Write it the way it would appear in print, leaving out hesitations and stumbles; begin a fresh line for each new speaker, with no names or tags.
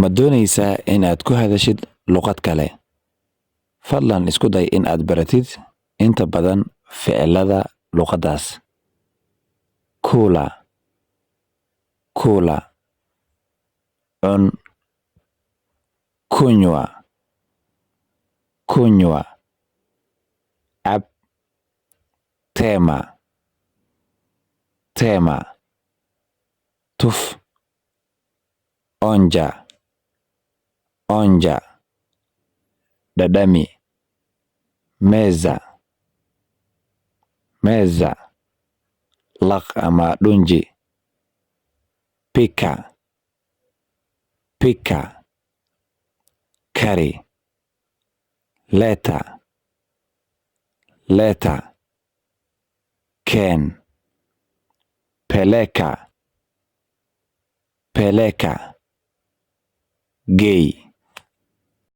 Ma doonaysaa in aad ku hadashid luqad kale? Fadlan isku day in aad baratid inta badan ficilada luqadaas. Kula, kula, cun. Kunywa, kunywa, cab. Tema, tema, tuf. Onja, onja, dhadhami. Meza, meza, laq ama dhunji. Pika, pika, kari. Leta, leta, keen. Peleka, peleka, geey.